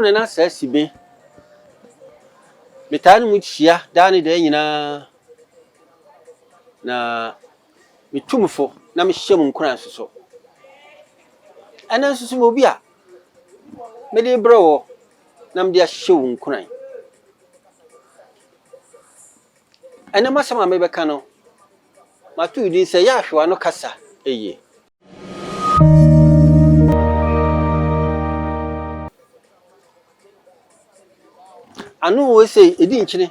me Nana Saa Sibe. Metaa ne mo hyia daa ne daa nyinaa, na metu mo fo na mehyɛ mo nkuran nso so. Ɛnnɛ nso so mewɔ obi a mede rebrɛ wɔ na mede ahyɛ wo nkuran. Ɛnnɛ m'asɛm a mebɛka no, mato din sɛ Yɛ Ahwewa no Kasa Yie. Ano wei sei, ɛdi nkyene.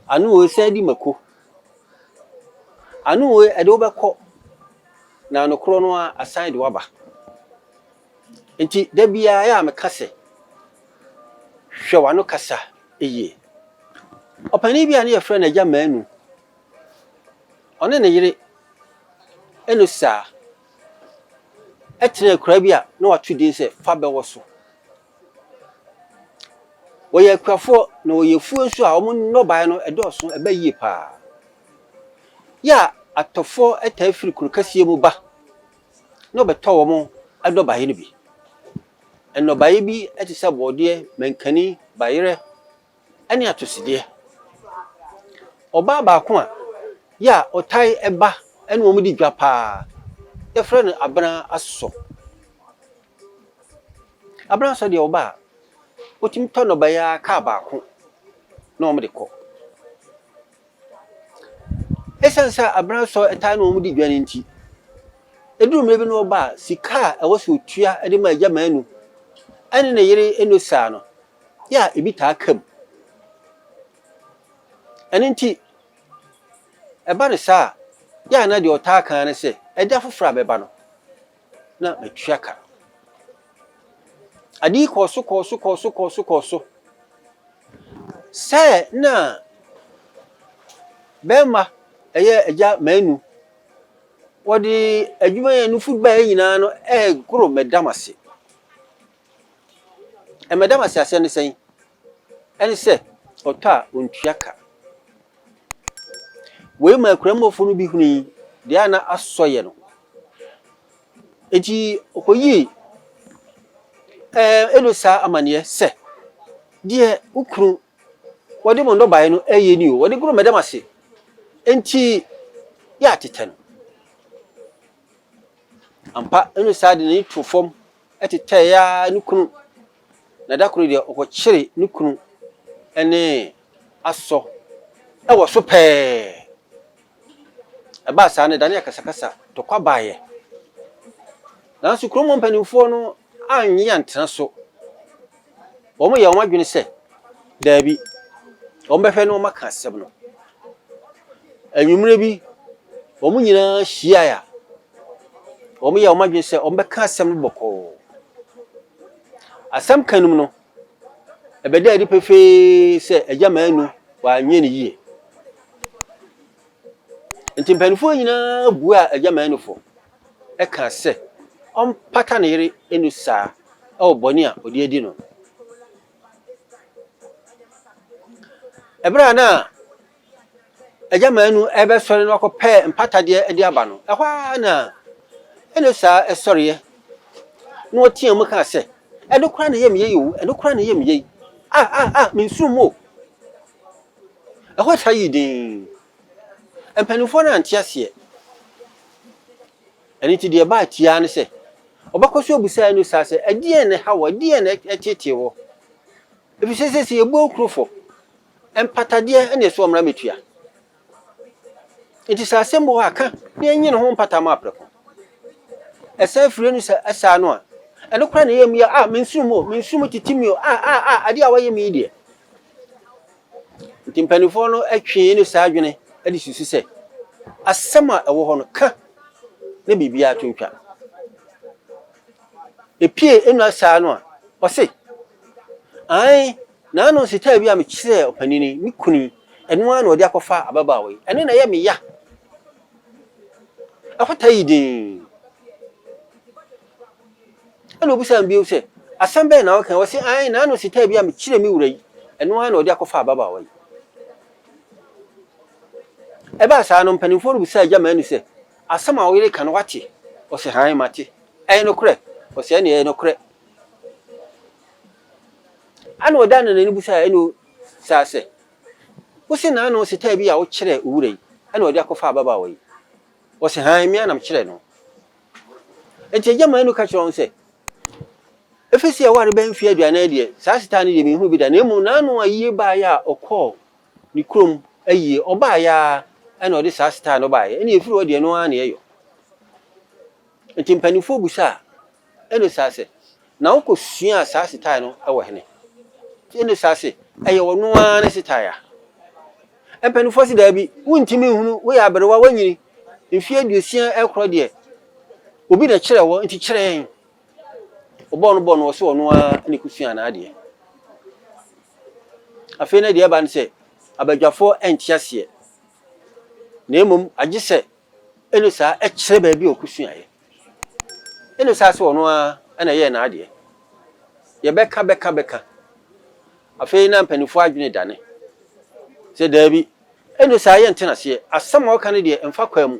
Ano wei san di mako. Ano wei ɛde wo bɛkɔ na ano korɔ no ara asan de wo aba. Nti da biara ɛyɛ a meka sɛ, hwɛ w'ano kasa yie. Ɔpanin bi a ne yɛfrɛ no Agya Manu, ɔne ne yere Enosa tenaa akuraa bi a na wɔato din sɛ Fabɛwɔ so. Wɔyɛ akuafoɔ na wɔyɛ afuo nso a wɔn nnɔbaeɛ no dɔɔso, ɛba yie pa ara. Yɛ a atɔfoɔ taa firi kuro kɛseɛ mu ba na wɔbɛtɔ wɔn nnɔbaeɛ no bi. Nnɔbaeɛ bi te sɛ borɔdeɛ, mankani, bayerɛ ne atosodeɛ. Ɔbaa baako a yɛ a ɔtae ba ne wɔn di dwa pa ara, yɛfrɛ no Abena Asɔ. Abena Asɔ deɛ ɔba a, ɔtumi tɔ nnɔbaeɛ ara kaa baako na wɔde kɔ. Esiane sɛ Abena Asɔ taa ne wɔn di dwa no nti, ɛduru mmerɛ bi no ɔba a, sika a ɛwɔ sɛ ɔtua de ma Agya Manu ne ne yere Enosa no, yɛ a ebi taa ka mu. Ɛno nti, ɛba no saa a, yɛ a na deɛ ɔtaa ka ara ne sɛ, ɛda foforɔ a bɛba no, na matua ka. Ade yi kɔɔ so kɔɔ so kɔɔ so kɔɔ so kɔɔ so. Sɛ na bɛrima ɛyɛ agya manu, wɔde adwuma yɛ nufu baeɛ nyinaa no ɛregoro mɛdam ase. Ɛmɛdam ase aseɛ ne sɛn? Ɛne sɛ ɔtɔ a ɔntua ka. Wei maa akuramafo no bi hunui deɛ a na asɔ yɛ no. Enti ɔkɔyii ɛɛ Elosa amanneɛ sɛ, Deɛ wo kunu wɔde mo nnɔbaeɛ no ɛyɛ ni o, wɔde goro mɛdam ase. Enti yɛ atetɛ no. Ampa, Elosa de n'ani too fam tetɛɛ ara ne kunu, na da koro deɛ ɔkɔkyere ne kunu ne asɔ wɔ so pɛɛ. Ɛbaa saa no, ɛdanee akasakasa, ntɔkwa baeɛ. Nanso kurom hɔ mpanimfoɔ no annye antena so. Wɔyɛɛ wɔn adwene sɛ, daabi, wɔbɛhwɛ na wɔaka asɛm no. Anwummerɛ bi, wɔn nyinaa hyiae a wɔyɛɛ wɔn adwene sɛ wɔbɛka asɛm no bɔkɔɔ. Asɛm ka no mu no, ɛbɛdaa adi pefee sɛ Agya Manu wanyɛ no yie. Nti mpanimfoɔ nyinaa buaa Agya Manu fɔ kaa sɛ ɔmpata ne yere Enu saa wɔ bɔne a ɔde adi no. Ɛberɛ a na Agya Manu rebɛsɔre na wakɔpɛ mpatadeɛ de aba no, ɛhɔ ara na Enu saa sɔreɛ na ɔteaa mu kaa sɛ, Ɛno koraa na ɛyɛ me yei o, ɛno koraa na ɛyɛ me yei. Ah, ah, ah, mensuro mu o. Ɛhɔ taa yii dinn. Mpanimfoɔ no ante aseɛ. Ɛno nti deɛ ɛbaa tiaa ne sɛ, ɔbɛkɔ so abisa Enu saa sɛ, ɛdeɛn na ɛha wo, ɛdeɛn na ɛteetee wo? Ɛfiri sɛ seesei yɛbu wo kuro fɔ. Mpatadeɛ na ɛsɛ ɔmmra mmɛtua. Nti sɛ asɛm wɔ hɔ a, ka na yɛnyi ne ho mpata ma aprɛko. Ɛsan firi no sɛ ɛsaa no a, ɛno koraa na ɛyɛ mu yɛ, ah, mensuro mu o, mensuro mu tete mi o, ah, ah, ah, adeɛ a wayɛ me yi deɛ. Nti mpanimfoɔ no twee ne saa adwene de susu sɛ, asɛm a ɛwɔ hɔ no, ka na biribiara to ntwa. Epie enu saa no a, ɔse, ae, Naano sitaa bi a mekyerɛɛ ɔpanin yi, me kunu yi, ɛno ara na ɔde akɔfa ababaawa yi. Ɛno na ɛyɛ me ya. Ɛhɔ taa yi dinn. Ɛna obisaa me bio sɛ, asɛm bɛn na woka? Ɔse, ae, naano sitaa bi a mekyerɛɛ me wura yi, ɛno ara na ɔde akɔfa ababaawa yi. Ɛbaa saa no, mpanimfoɔ no bisaa Agya Manu sɛ, asɛm a wo yere ka no, woate? Ɔse, ae, mate. Ɛyɛ nokorɛ? Ɔse, ɛnneɛ ɛyɛ nokorɛ. Ɛna ɔdan n'ani bisaa Eno saa sɛ, Wose naano setaa bi a wokyerɛɛ owura yi ɛna ɔde akɔfa ababaawa yi? Ɔse, Hann, me ara na mekyerɛɛ no. Enti agya Manu ka kyerɛɛ wɔn sɛ, Ɛfiri sɛ yɛware bɛyɛ mfeɛ 40 deɛ, saa setaa no deɛ menhuu bi da, na mmom naano ayie baeɛ a ɔkɔɔ ne kurom ayie, ɔbaeɛ ara ɛna ɔde saa setaa no baeɛ, ɛna ɛfiri hɔ deɛ ɛno ara na yɛyɔ. Enti mpanimfoɔ bisaa Eno saa sɛ, Na wokɔsuaa saa setae no wɔ hene? Eno saa se, Ɛyɛ ɔno ara ne setae a. Mpanimfoɔ se, Daabi, wontumi nhunu, woyɛ aberewa, woanyini mfeɛ 60 rekorɔ deɛ, obi na ɛkyerɛɛ wo, nti kyerɛ yɛn. Wɔbɔɔ no bɔɔ no, ɔse ɔno ara na ɛkɔsuaa n'adeɛ. Afei na deɛ ɛba ne sɛ, abadwafoɔ nte aseɛ, na mmom agye sɛ Eno saa kyerɛ baabi a ɔkɔsuaeɛ. Eno saa sɛ ɔno ara na ɛyɛɛ n'adeɛ. Yɛbɛka bɛka bɛka. Afei na mpanimfoɔ adwene dane sɛ daabi, eno saa yɛnte no aseɛ. Asɛm a ɔka no deɛ ɛmfa kwan mu.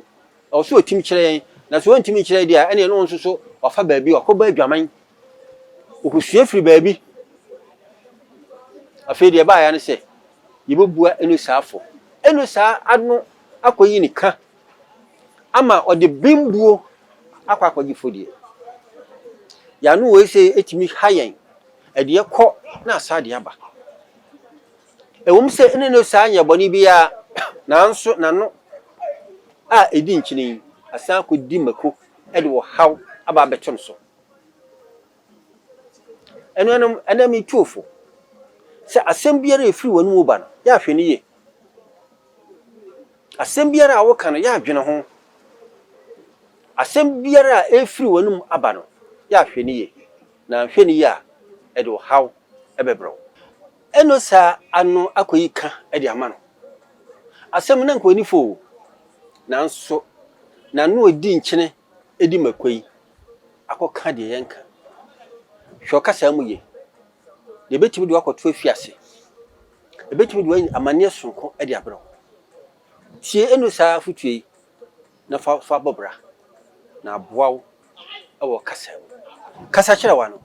Ɛwɔ sɛ ɔtumi kyerɛ yɛn. Na sɛ ɔntumi nkyerɛ yɛn deɛ a, ɛneɛ na ɔno nso so wafa baabi, wakɔbɔ adwaman. Ɔkɔsua firi baabi. Afei deɛ ɛbaeɛ ne sɛ, yɛbɛbua eno saa fɔ. Eno saa ano akɔyi ne ka ama ɔde bembuo akɔ akɔgye fɔdie. Yɛn ano wei sei tumi ha yɛn, ɛdeɛ kɔ na asa de aba. Ɛwom sɛ ɛne no saa nyɛ bɔne biara, nanso n'ano a ɛdi nkyene yi asan akɔdi mako de ɔhaw aba abɛto no so. Anuanom, ɛnnɛ metu wo fo sɛ asɛm biara a ɛfiri w'anomu ba no, yɛ ahwɛ no yie. Asɛm biara a woka no, yɛ adwene ho. Asɛm biara a ɛfiri w'anom aba no, yɛ ahwɛ no yie. Na anhwɛ no yie a, ɛde ɔhaw bɛbrɛ wo. Ɛno saa ano akɔyi ka de ama no. Asɛm no na anka ɔnni fɔ o, nanso n'ano a ɛdi nkyene di mako yi akɔka deɛ yɛnka. Hwɛ ɔkasaa mu yie, na ɛbɛtumi de wo akɔto afiase. Ɛbɛtumi de wo amanneɛ sononko de abrɛ wo. Tie ɛno saa afotuo yi na fa fa bɔ bra, na aboa wo wɔ kasa mu. Kasa kyerɛ w'ano.